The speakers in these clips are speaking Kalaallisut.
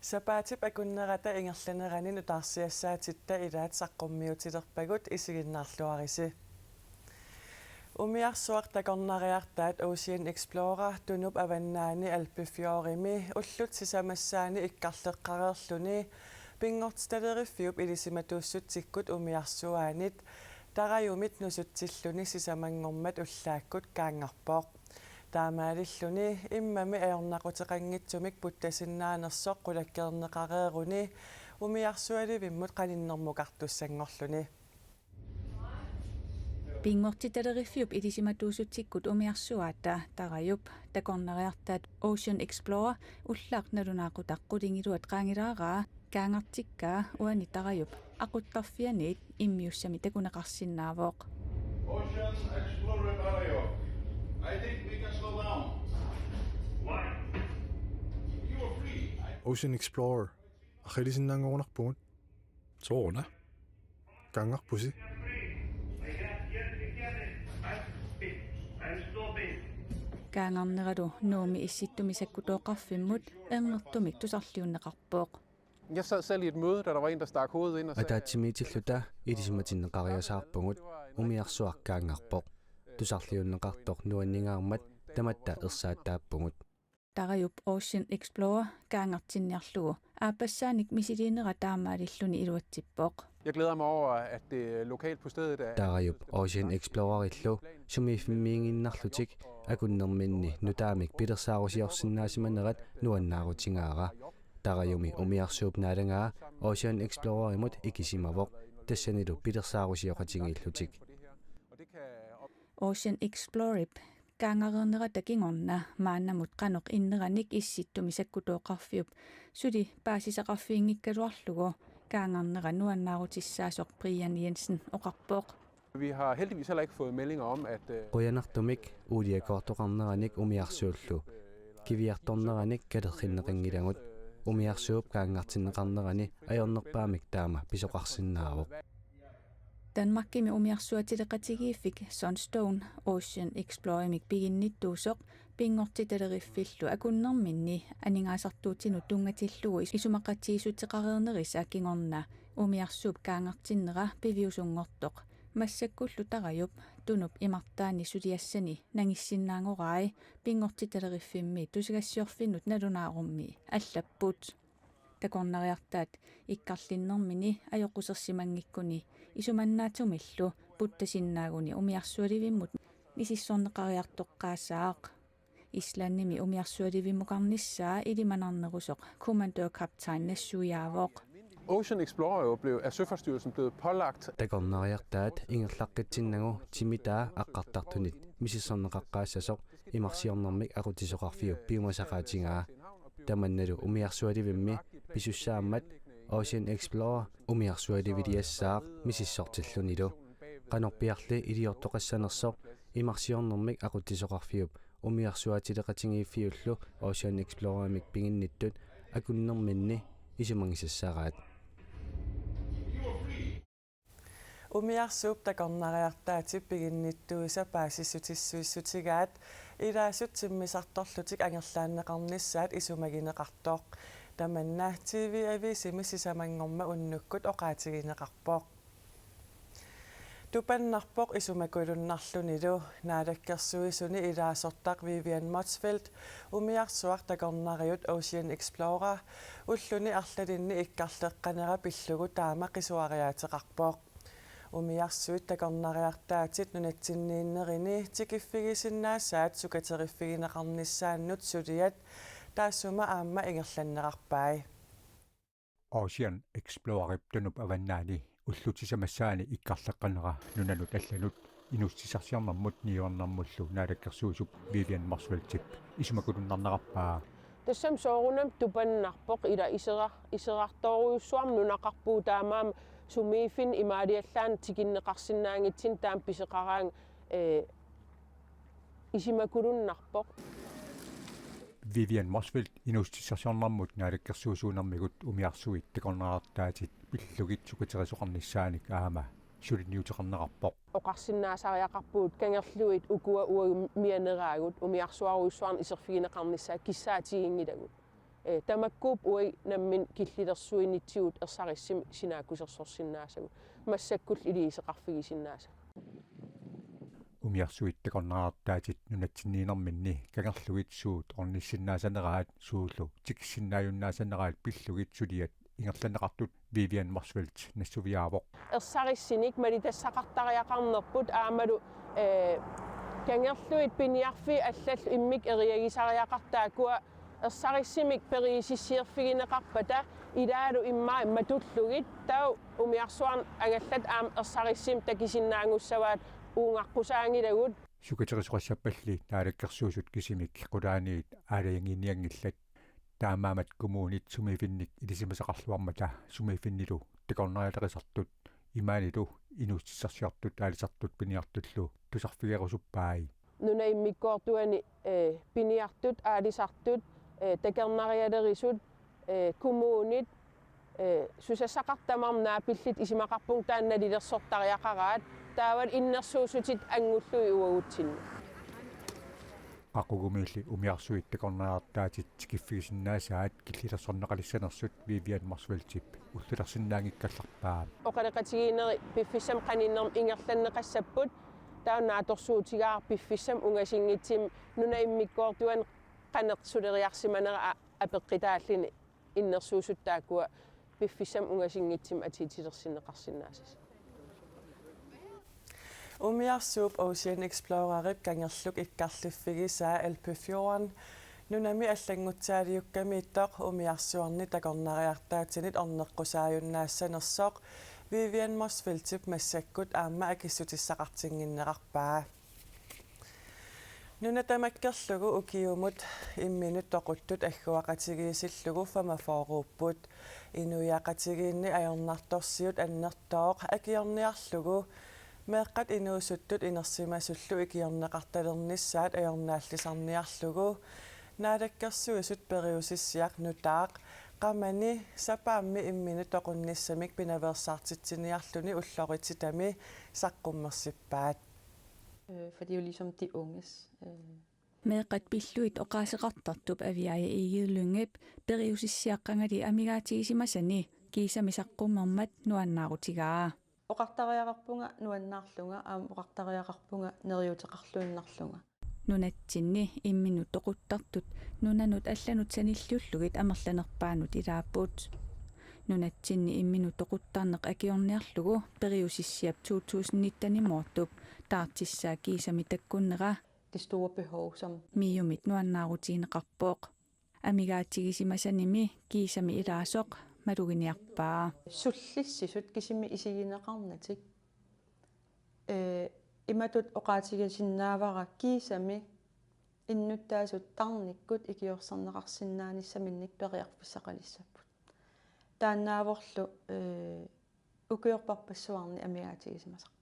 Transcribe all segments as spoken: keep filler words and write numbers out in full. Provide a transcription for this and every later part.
Sapaatip akunnerata ingerlanerani nutaarsiassaatitta ilaat saqqummiutilerpagut, isiginnaarluarisi. Umiarsuaq takornariartaat Ocean Explorer Tunup Avannaani Alpefjordimi ullut sisamassaani ikkarleqqareerluni Pinngortitaleriffiup Ilisimatuussutsikkut umiarsuaanit Tarajumit nusutsilluni sisamanngormat ullaakkut kaanngarpoq. Taamaalilluni immami ajornaquteqanngitsumik puttasinnaanersoq qulakkeerneqareeruni umiarsualivimmut qaninnermukartussanngorluni. Pinngortitaleriffiup Ilisimatuussutsikkut umiarsuaata Tarajup takornariartaat Ocean Explorer ullaaq nalunaaqutaq qulingiluat qaangilaaraa kaanngartikkaa uani Tarajup aquttarfianiit immiussami takuneqarsinnaavoq. Ocean Explorer Tarajup. I think we can slow down. Why? You are free. I Ocean Explorer. Arriilisinnaagunarpugut. Sooruna? Kaanngarpusi. Kaanngarneralu Nuummi Issittumi Sakkutooqarfimmut ernertumik tusarliunneqarpoq. Jeg sad selv i et møde, da der var en, der stak hovedet ind og sagde, Ataatsimiitilluta ilisimatinneqariasaarpugut, umiarsuaq kaanngarpoq. Tusarliunneqartoq nuanningaarmat tamatta ersaattaappugut. Tarajup Ocean Explorer kaanngartinniarlugu aappassaanik misiliinera taamaalilluni iluatsippoq. Jeg glæder mig over, at det lokalt på stedet er Tarajup Ocean Explorerillu sumiiffimmiiginnarlutik akunnerminni nutaamik pilersaarusiorsinnaasimanerat nuannaarutigaara. Tarajumi umiarsuup naalagaa Ocean Explorerimut ikisimavoq, tassanilu pilersaarusioqatigiillutik. Ocean Explorerip kaanngareernerata kingorna maannamut qanoq inneranik Issittumi Sakkutooqarfiup suli paasisaqarfiginngikkaluarlugu kaanngarnera nuannaarutissaasoq Brian Jensen oqarpoq. Vi har heldigvis heller ikke fået meldinger om, at, øh, Qujanartumik uuliakoortoqarneranik umiarsuullu kiviartorneranik kalerrinneqanngilagut, umiarsuup kaanngartinneqarnerani ajornerpaamik taama pisoqarsinnaavoq. Danmarkimi umiarsuatileqatigiiffik Sunstone Ocean Explorerimik piginnittuusoq Pinngortitaleriffillu akunnerminni aningaasartuutinut tunngatillugu isumaqatigiissuteqareernerisa kingorna umiarsuup kaanngartinnera piviusunngortoq massakkullu Tarajup Tunup imartaani suliassani nangissinnaanngorai Pinngortitalereerfimmi tusagassiorfinnut nalunaarummi allapput. Takornariartaat ikkarlinnermini ajoqusersimanngikkuni isumannaatsumillu puttasinnaaguni umiarsualivimmut misissorneqariartoqqaassaaq. Islandimi umiarsualivimmukarnissaa ilimanarnerusoq kommandørkaptajn nassuiaavoq. Ocean Explorer jo blev af Søfartsstyrelsen blevet pålagt. Takornariartaat ingerlaqqitsinnagu timitaa aqqartartunit misissorneqaqqaassasoq imarsiornermik aqutsisoqarfiup piumasaqaatigaa. Tamannalu umiarsualivimmi pisussaammat Ocean Explorer umiarsualiviliassaaq misissortillunilu. Qanorpiarli iliortoqassanersoq imarsiornermik aqutsisoqarfiup umiarsuatileqatigiiffiullu Ocean Explorerimik piginnittut akunnerminni isumagisassaraat. Umiarsuup takornariartaatip piginnittuisa paasissutissuissutigaat ilaasut timmisartorlutik angerlaanneqarnissaat isumagineqartoq. Tamanna T V-aviisimi sisamanngormat unnukkut oqaatigineqarpoq. Tupannarpoq isumakulunnarlunilu. Naalakkersuisuni ilaasortaq Vivian Motzfeldt umiarsuaq takornariut Ocean Explorer ulluni arlalinni ikkarleqqanera pillugu taama qisuariaateqarpoq. Umiarsuit takornariartaatit nunatsinniinnerini tikiffigisinnaasaat sukateriffigineqarnissaannut suliat taassuma aamma ingerlanneqarpai. Ocean Explorerip Tunup Avannaani ullut sisamassaani ikkarleqqanera nunanut allanut inuussutissarsiornermut niuernermullu naalakkersuisup Vivian Motzfeldtip isumakulunnarnerarpaa. Tassami soorunami tupannarpoq ila isera-, iserartoorujussuarmik nunaqarpugut, taamaammat sumiiffinni imaaliallaannaq tikinneqarsinnaanngitsunik taama pisoqaraangat, ee, isumakulunnarpoq. Vivian Motzfeldt inuussutissarsiornermut naalakkersuisuunermigut umiarsuit takornariartaatit pillugit sukaterisoqarnissaanik aamma suliniuteqarnerarpoq. Oqarsinnaasariaqarpugut kangerlugit ukua uagut mianeraagut umiarsuarujussuarnik iserfigineqarnissaat kissaatiginngilagut. Ee, tamakkuupput uagut nammineq killilersuinitsigut ersarissimik sinaakkusersorsinnaasagut, massakkullu iliuuseqarfigisinnaasagut. Umiarsuit takornariartaatit nunatsinniinnerminni kangerlugit suut ornissinnaasaneraat suullu tikissinnaajunnaasaneraat pillugit suliat ingerlanneqartut Vivian Motzfeldt nassuiaavoq. Ersarissinik malitassaqartariaqarnerput aammalu, ee, kangerlugit piniarfiit allallu immikkut eriagisariaqartut taakkua ersarissimik periusissiorfigineqarpata ilaalu immaqa matullugit taava umiarsuarneq angallat aamma ersarissimik takusinnaanngussavaat uungaqqusaanngilagut. Sukaterisoqassappalli Naalakkersuisut kisimik qulaaniit aalajanginianngillat. Taamaammat kommunit sumiiffinnik ilisimasaqarluarmata sumiiffinnilu takornarialerisartut imaanilu inuussutissarsiortut aalisartut piniartullu tusarfigerusuppai. Nunap immikkoortuani, ee, piniartut aalisartut, ee, takornarialerisut, ee, kommunit, ee, susassaqartut tamarmik naapillutik isumaqarpunga taanna nalilersortariaqaraat taavalu innersuussutit angullugit uagutsinnut. Qaqugumiilli umiarsuit takornariartaatit tikiffigisinnaasaat killilersorneqalissanersut Vivian Motzfeldtip ullulersinnaanngikkallarpaa. Oqaloqatigiinnerit piffissami qaninnermi ingerlanneqassapput, taava naatsorsuutigaara piffissami ungasinngitsumi nunap immikkoortuani qanoq suleriarsimanera a-, apeqqutaalluni innersuussutut taakkua piffissami ungasinngitsumi atuutilersinneqarsinnaassasoq. Umiarsuup Ocean Explorerip kangerluk ikkarliffigisaa Elbefjorden nunami allanngutsaaliukkamiittoq umiarsuarni takornariartaatinit orneqqusaajunnaassanersoq Vivian Motzfeldtip massakkut aamma akissutissaqartinnginnerarpaa. Nuna tamakkerlugu ukiumut imminut toquttut agguaqatigiissillugu femogfyrreupput. Inuiaqatigiinni ajornartorsiut annertooq akiorniarlugu meeqqat inuusuttut inersimasullu ikiorneqartalernissaat ajornaallisarniarlugu Naalakkersuisut periusissiaq nutaaq qamani sapaammi imminut toqunnissamik pinaveersaartitsiniarluni ulloritsitami saqqummersippaat. Øh, for det er jo ligesom de unges, øh, Meeqqat pillugit oqaaseqartartup Aviaja Egede Lyngep periusissiaq qangali amigaatigisimasani kiisami saqqummermat nuannaarutigaa. Oqartariaqarpunga nuannaarlunga, aamma oqartariaqarpunga neriuuteqarluinnarlunga. Nunatsinni imminut toquttartut nunanut allanut sanilliullugit amerlanerpaanut ilaapput. Nunatsinni imminut toquttarneq akiorniarlugu periusissiap to tusind nitten-imoortup taartissaa kiisami takkunnera Det store behov, som MIO-mit nuannaarutigineqarpoq. Amigaatsigisimasanimi kiisami ilaasoq maluginiarpaa. Sullissisut kisimik isigineqarnatik. Ee, imatut oqaatigisinnaavara kiisami innuttaasut tarnikkut ikiorserneqarsinnaanissaminnik periarfissaqalissapput. Taannaavorlu, ee, ukiorparpassuarni amigaatigisimasarput.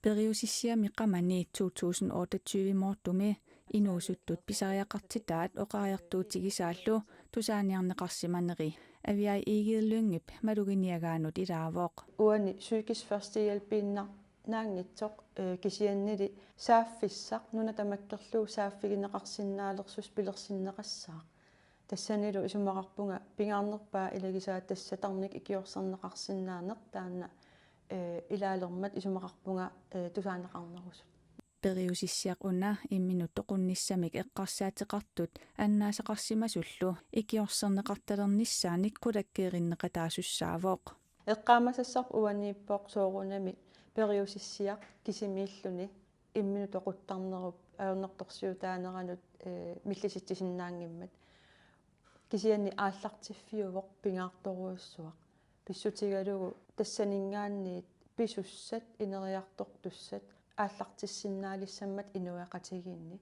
Periusissiami qamani to tusind otteogtyve-moortumi inuusuttut pisariaqartitaat oqariartuutigisaallu tusaaniarneqarsimaneri Aviaja Egede Lyngep maluginiagaanut ilaavoq. Uani psykisk førstehjælpiinnaanngitsoq, øh, kisiannili saaffissaq nuna tamakkerlugu saaffigineqarsinnaalersusi pilersinneqassaaq. Tassanilu isumaqarpunga pingaarnerpaaq ilagisaat tassa tarnikkut ikiorserneqarsinnaaneq taanna, øh, ilaalermat isumaqarpunga, øh, tusaaneqarnerusut. Periusissiaq una imminut toqunnissamik eqqarsaateqartut annaasaqarsimasullu ikiorserneqartalernissaanik qulakkeerinneqataasussaavoq. Eqqaamasassarput uaniippoq soorunami periusissiaq kisimiilluni imminut toquttarnerup ajornartorsiutaaneranut, ee, millisitsisinnaanngimmat. Kisianni aallartiffiuvoq pingaartorujussuaq. Pissutigalugu tassaninngaanniit pisussat ineriartortussat aallartissinnaalissammat inuiaqatigiinni.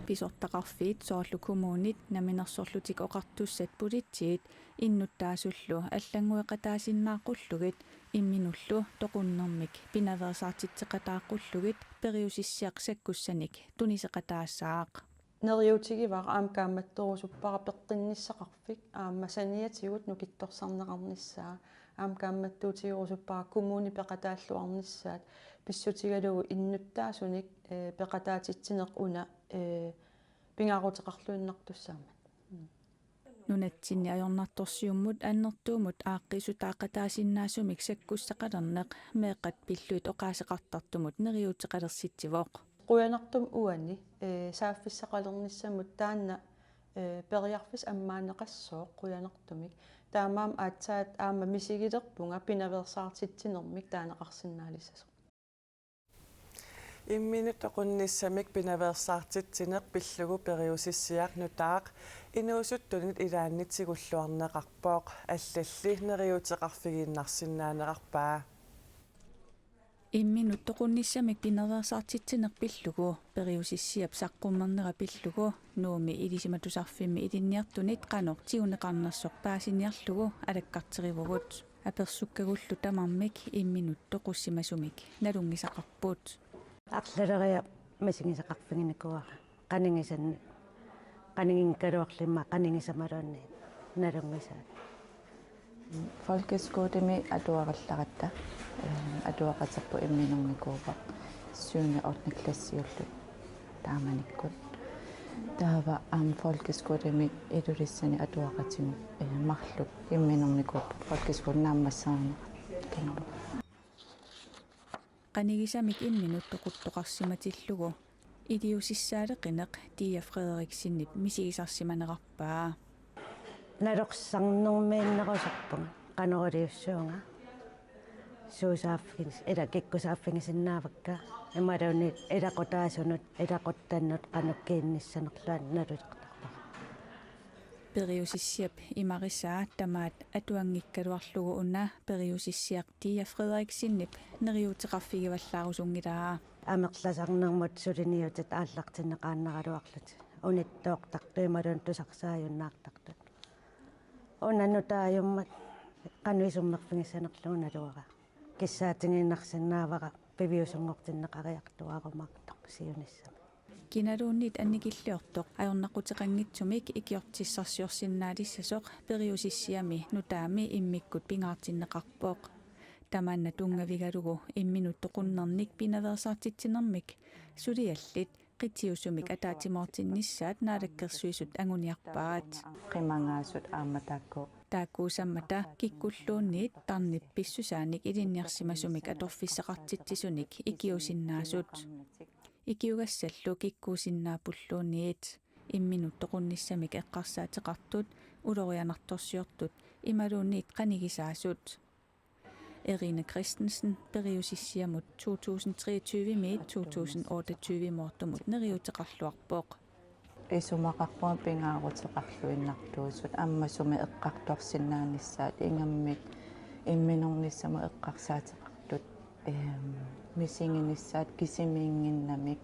Pisortaqarfiit soorlu kommunit Namminersorlutik Oqartussat politiit innuttaasullu allanngueqataasinnaaqullugit imminullu toqunnermik pinaveersaartitseqataaqqullugit periusissiaq sakkussanik tuniseqataasaaq. Neriuutigivara aamma kaammattorusuppara peqqinnissaqarfik aamma saniatigut nukittorsarneqarnissaa aamma kaammattuutigerusuppara kommuni peqataalluarnissaat pissutigalugu innuttaasunik, ee, peqataatitsineq una, ee, pingaaruteqarluinnartussaammat. Mm. Nunatsinni ajornartorsiummut annertuumut aaqqiissutaaqataasinnaasumik sakkussaqalerneq meeqqat pillugit oqaaseqartartumut neriuuteqalersitsivoq. Qujanartumik uani, ee, saaffissaqalernissamut taanna, ee, periarfissaq ammaanneqassooq qujanartumik. Taamaammat aatsaat aamma misigilerpunga pinaveersaartitsinermik taaneqarsinnaalissasoq. Imminut toqunnissamik pinaveersaartitsineq pillugu periusissiaq nutaaq inuusuttunut ilaanni tigulluarneqarpoq, allalli neriuuteqarfigiinnarsinnaanerarpaa. Imminut toqunnissamik pinaveersaartitsineq pillugu periusissiap saqqummernera pillugu Nuummi Ilisimatusarfimmi ilinniartunit qanoq tiguneqarnersoq paasiniarlugu alakkarterivugut. Apersukkagullu tamarmik imminut toqussimasumik nalunngisaqarput. Arlaleriarlunga misigisaqarfiginikuuara. Qanigisannik, qaniginngikkaluarlunga qanigisamaluunniit nalunngisaat. Folkeskolemi atuarallaratta, eh, atuaqaterput imminernikuuvoq syvende ottende klassiullu taamanikkut. Taava aamma folkeskolemi Ilulissani atuaqatigut, eh, marluk imminernikuupput folkeskoli naammassereernerat kangerlunga. Qanigisamik imminut toquttoqarsimatillugu iliuusissaaleqineq Dia Frederiksenip misigisarsimanerarpaa. Nalorsarnermiinnerusarpunga, qanoq iliussuunga. Suusaaffiginis-, ila kikkusaaffigisinnaavarput, imaluunniit ilaqutaasunut, ilaquttannut qanoq kiinnissanerlunga nalortarpara. Periusissiap imarisaa tamaat atuanngikkaluarlugu una periusissiaq Dia Frederiksenip neriuuteqarfigivallaarusunngilaa. Amerlasarnermut suliniutit aallartinneqaannaraluarlutik. Unittoortartut imaluunniit tusarsaajunnaartartut. Una nutaajummat qanoq isummerfigissanerlugu naluara. Kissaatigiinnarsinnaavara piviusunngortinneqariartuaarumaartoq siunissami. Kinaluunniit annikilliortoq ajornaquteqanngitsumik ikiortissarsiorsinnaalissasoq periusissiami nutaami immikkut pingaartinneqarpoq. Tamanna tunngavigalugu imminut toqunnernik pinaveersaartitsinermik suliallit qitiusumik ataatsimoortinnissaat Naalakkersuisut anguniarpaat. Qimagaasut aamma taakku. Taakkuusammata kikkulluunniit tarnip pissusaanik ilinniarsimasumik atorfissaqartitsisunik ikiuusinnaasut. Ikiugassallu kikkuusinnaapulluunniit. Imminut toqunnissamik eqqarsaateqartut, ulorianartorsiortut imaluunniit qanigisaasut. Irina Christensen periusissiamut to tusind treogtyve-miit to tusind otteogtyve-moortumut neriuuteqarluarpoq. Isumaqarpunga pingaaruteqarluinnartuusut aamma sumi eqqartorsinnaanissaat, ingammik imminornissamut eqqarsaateqartut, ehm, misiginissaat kisimiinnginnamik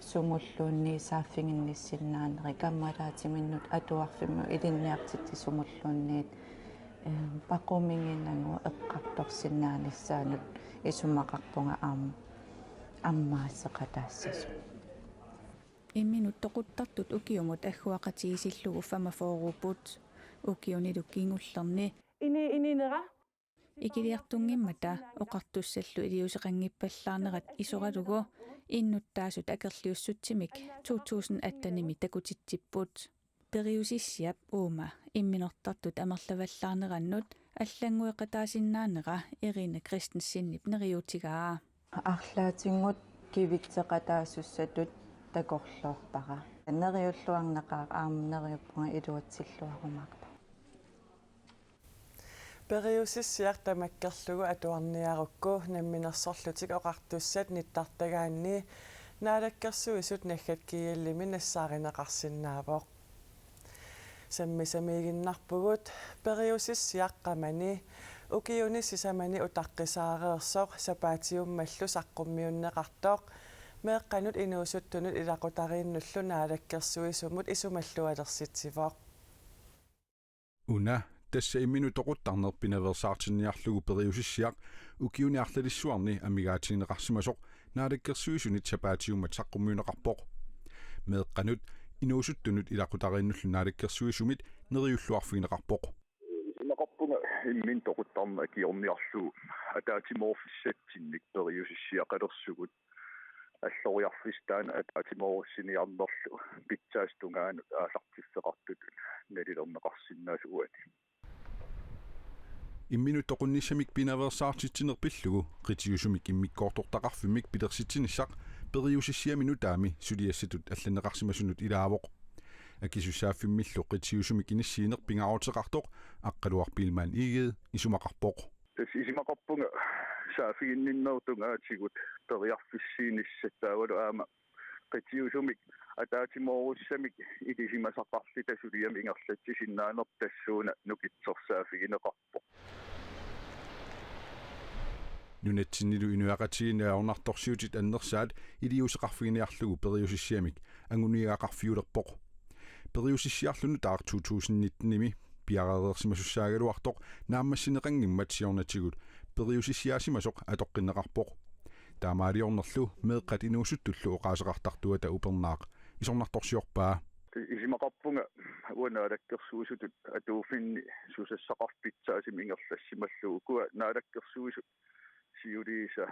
sumulluunniit saaffiginnissinnaanerit, kammalaatiminnut atuarfimmut ilinniartitsisut sumulluunniit, eh, paqumiginagu eqqartorsinnaanissaannut isumaqarpunga aam-, ammaaseqataassasut. Imminut toquttartut ukiumut agguaqatigiissillugu femogfyrreupput ukiunilu kingullerni. Ini, ininera. Ikiliartunngimmata oqartussallu iliuuseqanngippallaarnerat isoralugu innuttaasut akerliussutsimik to tusind attenimi takutitsipput. Periusissiap uuma imminortartut amerlavallaarnerannut allanngueqataasinnaanera Irina Christensenip neriuutigaa. Arlaatigut kivitseqataasussatut takorloorpara. Neriulluarneqaaq aamma neriuppunga iluatsilluarumaarpoq. Periusissiaq tamakkerlugu atuarniarukku Namminersorlutik Oqartussat nittartagaanni Naalakkersuisut naggat gl-imi nassaarineqarsinnaavoq. Sammisamiiginnarpugut, periusissiaq qamani ukiuni sisamani utaqqisaareersoq sapaatiummallu saqqummiunneqartoq meeqqanut inuusuttunut ilaqutariinnullu Naalakkersuisumut isumallualersitsivoq. Una tassa imminut toquttarneq pinaveersaartinniarlugu periusissiaq ukiuni arlalissuarni amigaatigineqarsimasoq Naalakkersuisunit sapaatiummat saqqummiunneqarpoq. Meeqqanut inuusuttunut ilaqutariinnullu Naalakkersuisumit neriulluarfigineqarpoq. Isumaqarpunga imminut toquttarneq akiorniarlugu ataatsimoorfissatsinnik periusissiaqalersugut. alloriarfissaq taanna ataatsimoorissiniarnerlu pitsaasut tungaanut aallartiffeqartutut nalilerneqarsinnaasut uani. Imminut toqunnissamik pinaveersaartitsineq pillugu qitiusumik immikkoortortaqarfimmik pilersitsinissaq periusissiami nutaami suliassatut allanneqarsimasunut ilaavoq. Akisussaaffimmillu qitiusumik inissiineq pingaaruteqartoq Aqqaluaq Biilmann Egede isumaqarpoq. Tassa isumaqarpunga saaffiginninnerup tungaatigut periarfissiinissaq taavalu aamma qitiusumik ataatsimoorussamik ilisimasaqarluta suliamut ingerlatsisinnaanerput tassuuna nukittorsaaffigineqarpoq. Nunatsinnilu inuiaqatigiinni ajornartorsiutit annersaat iliuuseqarfiginiarlugu periusissiamik anguniagaqarfiulerpoq. Periusissiarlu nutaaq to tusind nitten-imi piareereersimasussaagaluartoq naammassineqanngimmat siornatigut periusissiaasimasoq atoqqinneqarpoq. Taamaaliornerlu meeqqat inuusuttullu oqaaseqartartuata upernaaq isornartorsiorpaa. Isumaqarpunga uanga naalakkersuisutut atuuffinni susassaqarfik pitsaasumik ingerlassimallugu, ukua naalakkersuisut siuliisa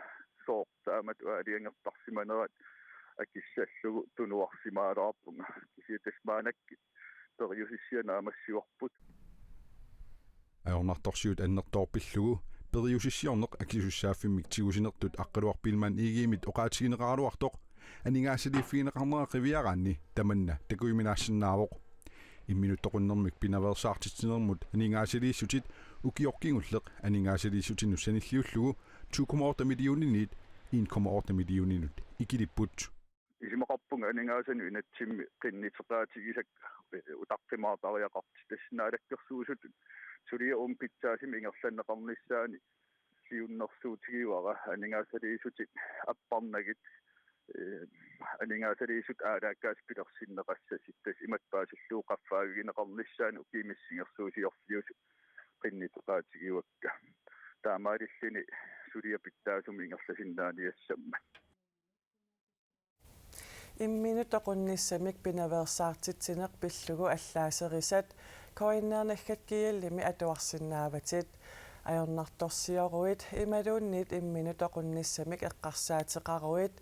sooq taamatut aalajangertarsimanerat akissallugu tunuarsimaalaarpunga. Kisianni tassa maannakkut periusissiaq naammassivarput. Ajornartorsiut annertoorput pillugu periusissiorneq akisussaaffimmik tigusinertut Aqqaluaq Biilmann Egedemit oqaatigineqaraluartoq aningaasaliiffigineqarnera qiviaraanni tamanna takujuminaassinnaavoq. Imminut toqunnermik pinaveersaartitsinermut aningaasaliissutit ukioq kingulleq aningaasaliissutinut sanilliullugu to komma otte millioninit en komma otte millioninut ikilipput. Isumaqarpunga aningaasanut inatsimmi qinnuteqaatigisakka utaqqimaartariaqartut. Tassa naalakkersuisutut suliaq uuma pitsaasumik ingerlanneqarnissaani siunnersuutigivara aningaasaliissutit apparnagit, ee, aningaasaliissutit aalaakkaasut pilersinneqassasut, tassa imatut paasillugu qaffaavigineqarnissaanut ukiut missingersuusiorfiusut qinnuteqaatigivakka. Taamaalilluni suliaq pitsaasumik ingerlasinnaaniassammat. Imminut toqunnissamik pinaveersaartitsineq pillugu allaaserisat K N R naggat G L-imi atuarsinnaavatit. Ajornartorsioruit imaluunniit imminut toqunnissamik eqqarsaateqaruit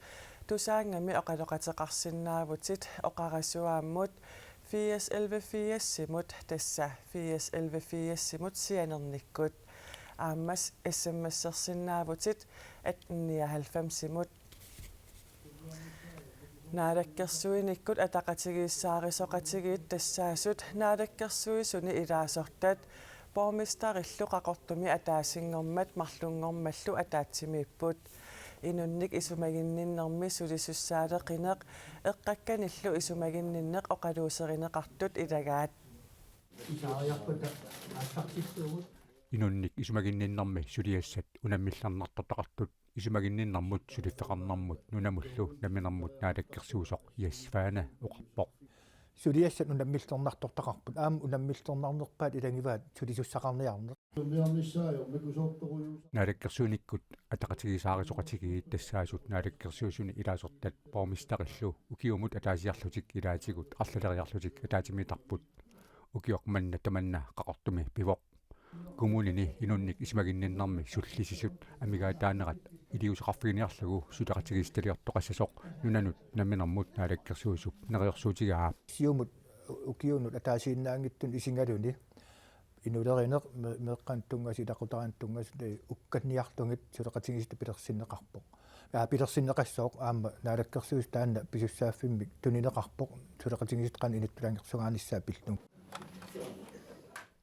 Tusaannga-mi oqaloqateqarsinnaavutit oqarasuaammut firs elleve firsimut, tassa firs elleve firsimut sianernikkut. Aamma S M S-ersinnaavutit atten nioghalvfemsimut. Naalakkersuinikkut ataqatigiissaarisoqatigiit tassaasut naalakkersuisuni ilaasortat borgmesterillu Qaqortumi ataasinngormat marlunngormallu ataatsimiipput. Inunnik isumaginninnermi sulisussaaleqineq eqqakkanillu isumaginninneq oqaluuserineqartut ilagaat. Inunnik isumaginninnermi suliassat unammillernartortaqartut isumaginninnermut suliffeqarnermut nunamullu namminermut naalakkersuisoq Jess Svane oqarpoq. Suliassat unammillernartortaqarput, aamma unammillernarnerpaat ilagivaat sulisussaqarniarneq. Naalakkersuinikkut ataqatigiissaarisoqatigiit tassaasut naalakkersuisuni ilaasortat borgmesterillu ukiumut ataasiarlutik ilaatigut arlaleriarlutik ataatsimiittarput. Ukioq manna tamanna Qaqortumi pivoq. Kommunini inunnik isumaginninnermi sullissisut amigaataanerat iliuuseqarfiginiarlugu suleqatigiissitaliortoqassasoq nunanut namminermut naalakkersuisup neriorsuutigaa. Siumut ukiunut ataasiinnaanngitsunut isigaluni inulerineq me-, meeqqanut tunngasut, ilaqutariinnut tunngasut, ee, ukkaniarlugit suleqatigiissitap pilersinneqarpoq. Aa, pilersinneqassaaq aamma naalakkersuisut taanna pisussaaffimmik tunineqarpoq suleqatigiissitap qanoq inittulaangersugaanissaa pillugu.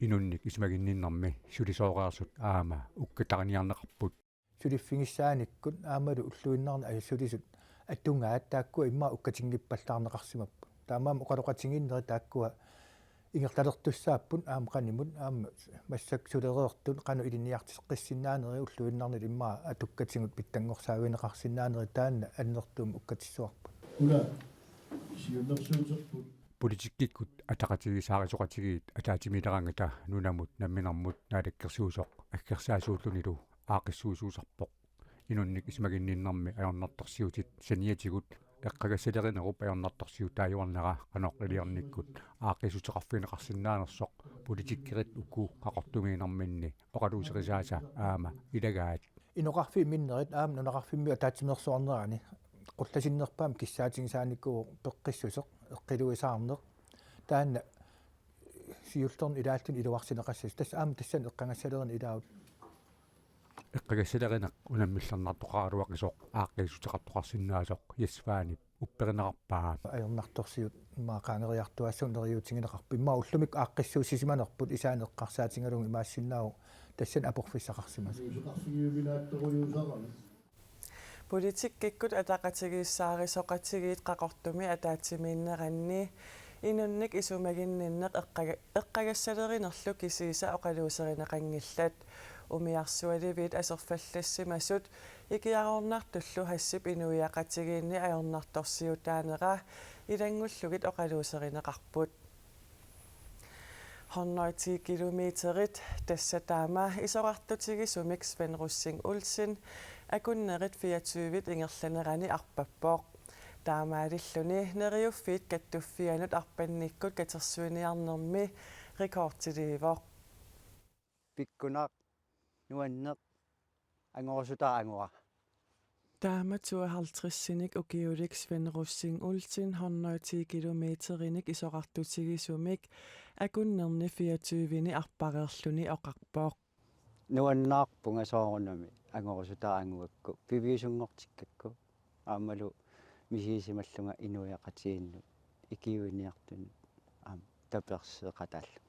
Inunnik isumaginninnermi sulisooreersut aamma ukkatariniarneqarput. Suliffigissaanikkut aammalu ulluinnarni ajorsulisut atugaat taakkua immaqa ukkatinngippallaarneqarsimapput. Taamaammat oqaloqatigiinnerit taakkua ingerlalertussaapput aamma qanimut aamma massakkut sulereertut qanoq ilinniarteqqissinnaanerit ulluinnarni immaqa atukkatigut pitsanngorsaavigineqarsinnaanerit taanna annertuumik ukkatissuarput. Una siunnersuuterput. Politikkikkut ataqatigiissaarisoqatigiit ataatsimiileraangata nunamut namminermut naalakkersuisoq aggersaasuullunilu aaqqissuisuusarpoq. Inunnik isumaginninnermi ajornartorsiutit saniatigut eqqagassalerinerup ajornartorsiutaajuarnera qanoq iliornikkut aaqqissuteqarfigineqarsinnaanersoq politikkerit uku Qaqortumiinnerminni oqaluuserisaasa aamma ilagaat. Inoqarfiit minnerit aamma nunaqarfimmi ataatsimeersuarnerani qullasinnerpaamik kissaatigisaanikuuvoq peqqissuseq, eqqiluisaarneq. Taanna siullerni ilaalluni iluarsineqassasoq. Tassa aamma tassani eqqagassalerineq ilaavut. Eqqagassalerineq unammillernartoqaraluaqisoq aaqqiissuteqartoqarsinnaasoq Jes Svanep upperineqarpaa. Ajornartorsiut immaqa qaangeriartuaassagut neriuutigineqarput. Immaqa ullumikkut aaqqissuussisimanerput isaani eqqarsaatigalugu imaassinnaavoq tassani aporfissaqarsimasoq. Politikkikkut Ataqatigiissaarisoqatigiit Qaqortumi ataatsimiinneranni inunnik isumaginninneq eqqaga-, eqqagassalerinerlu kisiisa oqaluuserineqanngillat. Umiarsualiviit aserfallassimasut ikiaroornartullu Hassip inuiaqatigiinni ajornartorsiutaanera ilanngullugit oqaluuserineqarput. Hundrede ti kilometerit, tassa taama isorartutigisumik Svend Rosing Olsen akunnerit fireogtyve ingerlanerani arpappoq. Taamaalilluni Neriuffiit Kattuffiannut arpannikkut katersuiniarnermi rekordiliivoq. Pikkunaq, nuanneq, angorusutaq angua. Taama tooghalvtredsinik ukiulik Svend Rosing Olsen hundrede ti kilometerinik isorartutigisumik akunnerni fireogtyveni arpareerluni oqarpoq. Nuannaarpunga soorunami angorusutaq anguakku, piviusunngortikkakku, aammalu misigisimallunga inuiaqatigiinnut ikiuiniartunut aamma tapersersortaraluarlunga.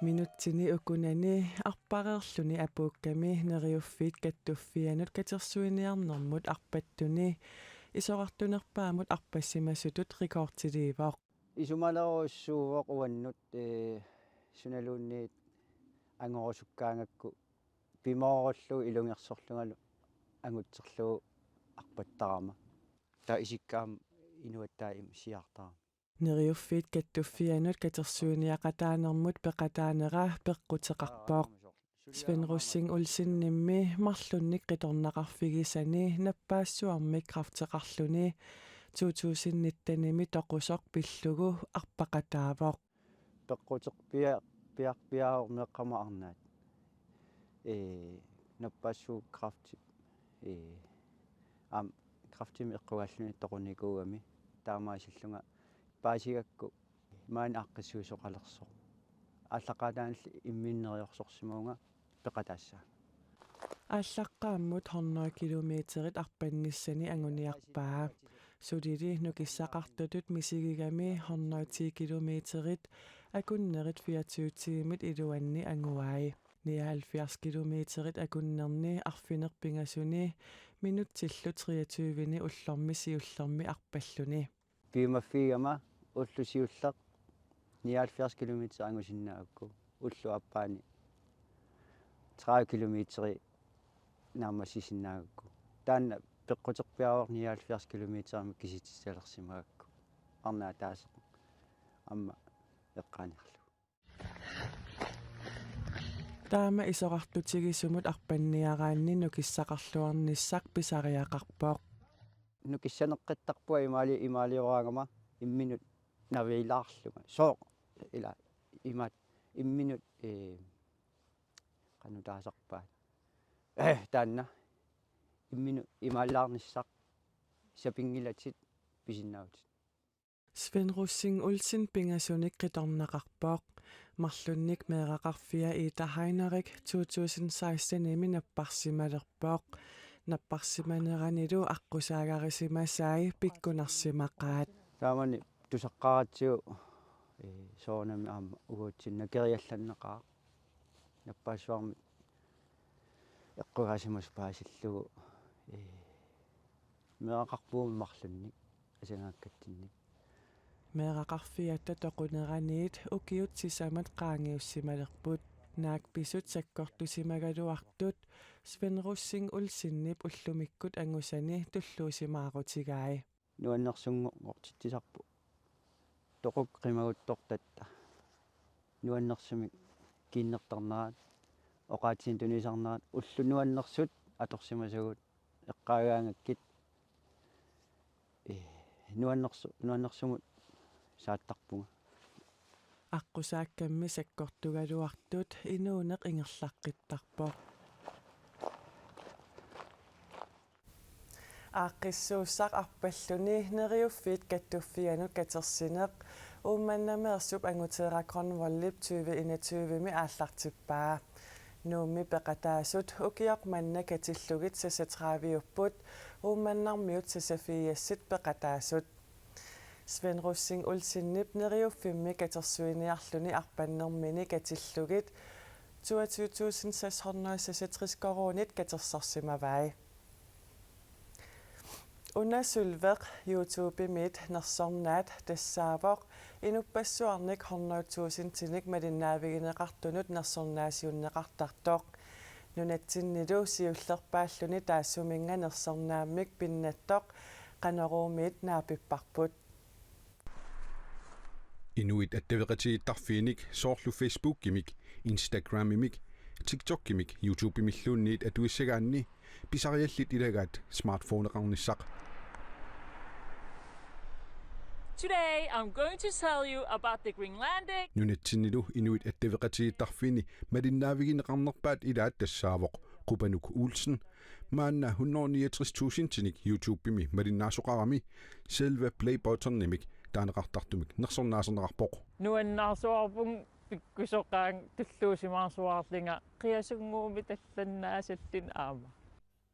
Minutsini ukunani arpareerluni apuukkami Neriuffiit Kattuffiannut katersuiniarnermut arpattuni isorartunerpaamut arpassimasutut rekordiliivoq. Isumalerujussuuvoq uannut, ee, sunaluunniit angorusukkaangakku pimoorullugu ilungersorlungalu angutserlugu arpattarama. Taava isikka aamma inuattaaq ima siaartarami. Neriuffiit Kattuffiannut katersuiniaqataanermut peqataanera peqquteqarpoq. Svend Rosing Olsenimmi marlunnik qitornaqarfigisani nappaassuarmik kræfteqarluni to tusind nittenimi toqusoq pillugu arpaqataavoq. Peqquteq pia-, piar-, piareermat qama arnaat. Ee, nappaassuup kræfti, ee, aamma kræftimik eqqugaalluni toqunikuugami, taamaasillunga paasigakku maani aaqqissuisoqalersoq. Aallaqqaataanilu imminut neriorsorsimavunga peqataassaanga. Aallaqqaammut hundrede kilometerit arpannissani anguniarpaa. Sulili nukissaqartutut misigigami hundrede ti kilometerit akunnerit fireogtyve tiimit iluanni anguai. Nioghalvfjerds kilometerit akunnerni arfineq-pingasuni minutsillu treogtyveni ullormi siullermi arpalluni. Piumaffigigama ulloq siulleq nioghalvfjerds kilometer angusinnaagakku, ulloq aappaani tredive kilometeri naammassisinnaagakku. Taanna peqquteq piareerpoq nioghalvfjerds kilometerimik kisitsilaalersimagakku. Arnaq ataaseq aamma eqqaaniarlugu. Taama isorartutigisumut arpanniaraanni nukissaqarluarnissaq pisariaqarpoq. Nukissaneqqittarpunga imaali-, imaalioraangama imminut navilaarlunga. Sooq ila imaat imminut, ee, qanoq taasarpaat. Ee, taanna imminut imaalilaarnissaq sapinngilatit pisinnaavutit. Svend Rosing Olsen pingasunik qitornaqarpoq. Marlunnik meeraqarfia Ida Heinrich to tusind sekstenimi napparsimalerpoq. Napparsimaneranilu aqqusaagarisimasai pikkunarsimaqaat. Taamani tusaqqaratsigu, ee, soorunami aamma uatsinnut nakeriallanneqaaq. Nappaassuarmik eqqugaasimasut paasillugu, ee, meeraqarpugut marlunnik asangaakkatsinnik. Meeraqarfiata toquneraniit ukiut sisamat qaangiussimalerput. Naak pisut sakkortusimagaluartut Svend Rosing Olsenip ullumikkut angusani tulluusimaarutigai. Nuannersunngortitsisarpoq. Toquk qimaguttortatta. Nuannersumik kiinnertarnerat, oqaatsinik tunisarnerat, ullut nuannersut atorsimasagut eqqaagaangakkit. Ee, nuannersu-, nuannersumut saattarpunga. Aqqusaakkammi sakkortugaluartut inuuneq ingerlaqqittarpoq. Aaqqissuussaq arpalluni Neriuffiit Kattuffianut katersineq Uummannameersup Anguteera Grønvoldip tyve enogtyve-mi aallartippaa. Nuummi peqataasut ukioq manna katillugit seksogtredive-upput, Uummannarmiut seksogfirsit peqataasut. Svend Rosing Olsenip Neriuffimmi katersuiniarluni arpannermini katillugit toogtyve tusind seks hundrede seksogtres koruunit katersorsimavai. Una Sølveq YouTube-imiit nersornaat tassaavoq inuppassuarnik hundrede tusindinik malinnaavigineqartunut nersornaasiunneqartartoq. Nunatsinnilu siullerpaalluni taassuminnga nersornaammik pinnattoq Qanoruumiit naapipparput. Inuit attaveqatigiittarfiinik soorlu Facebookimik, Instagramimik, TikTokimik, YouTubemilluunniit atuissagaanni pisariallit ilagaat smartphoneqarnissaq. Today I'm going to tell you about the Greenlandic. Nunatsinnilu inuit attaveqatigiittarfiini malinnaavigineqarnerpaat ilaat tassaavoq Qupanuk Olsen, maanna hundrede niogtres tusindinik YouTube-imi malinnaasoqarami selve play buttonimik taaneqartartumik nersornaaserneqarpoq. Nuannaarsuarpunga pikkusoqaanga tulluusimaarsuarlunga qiasunnguumik tallannaasallunga aamma.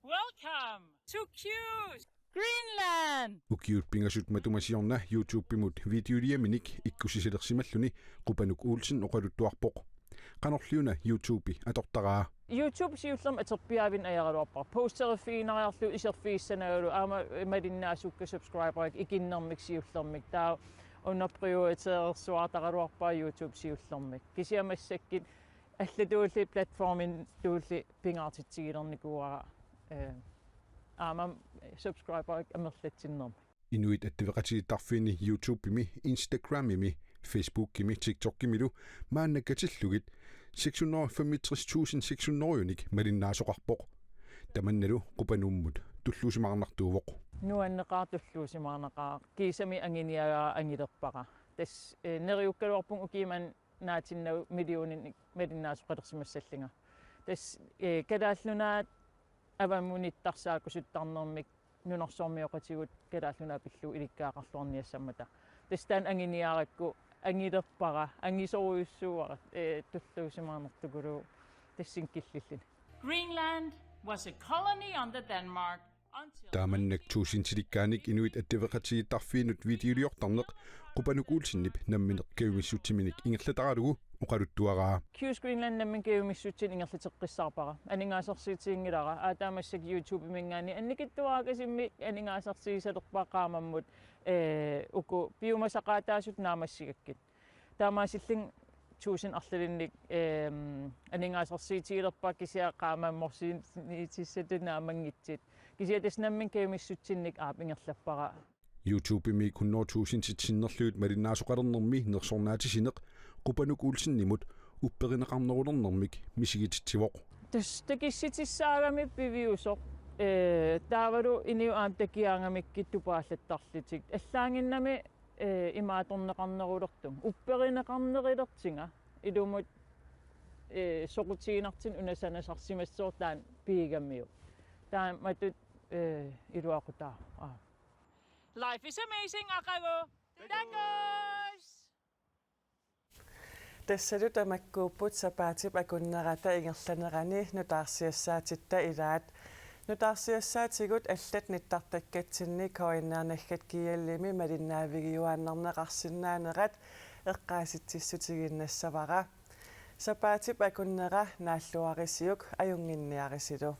Welcome to Q's Greenland! Ukiut pingasut matuma siorna YouTube-imut videoliaminik ikkussisalersimalluni Qupanuk Olsen oqaluttuarpoq. Qanorliuna YouTube atortaraa? YouTube siullermik atorpiaavinnut ajaraluarpara. Posteriffiginariarlugu iserfigissanagalu aamma malinnaasukka subscriberit ikinnermik siullermik. Taava una prioriteerersuartaraluarpara YouTube siullermik. Kisianni massakkut allatuulli platformituulli pingaartitsigilernikuuara, eh, aamma subscriberit amerlatsinnermik. Inuit attaveqatigiittarfiini YouTube-imi, Instagram-imi, Facebook-imi, TikTok-imilu maanna katillugit seks hundrede og femogtres tusind seks hundrede-unik malinnaasoqarpoq. Tamannalu Qupanummut tulluusimaarnartuuvoq. Nuanneqaaq, tulluusimaarnaqaaq, kiisami anguniagara angulerpara. Tassa, eh, neriukkaluarpunga ukiumannaatinnagu millioninik malinnaasoqalersimassallunga. Tassa, eh, Kalaallit Nunaat avammut nittarsaakkusuttarnermik nunarsuarmioqatigut Kalaallit Nunaat pillugu ilikkagaqarluarniassammata. Tassa taanna anguniarakku angulerpara, angusorujussuuara, eh, tulluusimaarnartukuluuvoq tassani killilluni. Greenland was a colony under Denmark until Taamannak tuusintilikkaanik inuit attaveqatigiittarfiinut videoliortarneq Qupanuk Olsenip nammineq kajumissutsiminik ingerlataralugu oqaluttuaraa. Q's Greenland nammineq kajumissutsinik ingerlateqqissaarpara. Aningaasarsiutiginngilara. Aataamassak YouTube-iminngaanniit annikitsuarakkasimmik aningaasarsiusalerpara qaammammut, eh, uku piumasaqaataasut naammassigakkit. Taamaasillunga tusind arlalinnik, ehm, aningaasarsiutigilerpara kisianni qaammammorsiutissatut naammanngitsut. Kisianni tassa nammineq kajumissutsinnik aap ingerlappara. YouTube-imi hundrede tusindit sinnerlugit malinnaasoqalernermi nersornaatisineq Qupanuk Olsenimut upperineqarnerulernermik misigititsivoq. Tassa takussutissaagamik piviusoq, eh, taavalu inuit aamma takugaangamikkit tupaallattarlutik. Allaannginnami, eh, imaatorneqarnerulertunga. Upperineqarnerulertunga. Ilumut, eh, soqutiginartunut una sanasarsimassaaq taanna pigamiuk. Taamatut, eh, iluaqutaavoq. Aap. Life is amazing, aqagu. Tacos! Tassalu tamakkuupput sapaatip akunnerata ingerlanerani nutaarsiassaatitta ilaat. Nutaarsiassaatigut allat nittartakkatsinni K N R naggat G L-imi malinnaavigiuaannarneqarsinnaanerat eqqaasitsissutiginnassavara. Sapaatip akunnera naalluarisiuk ajunnginniarisilu.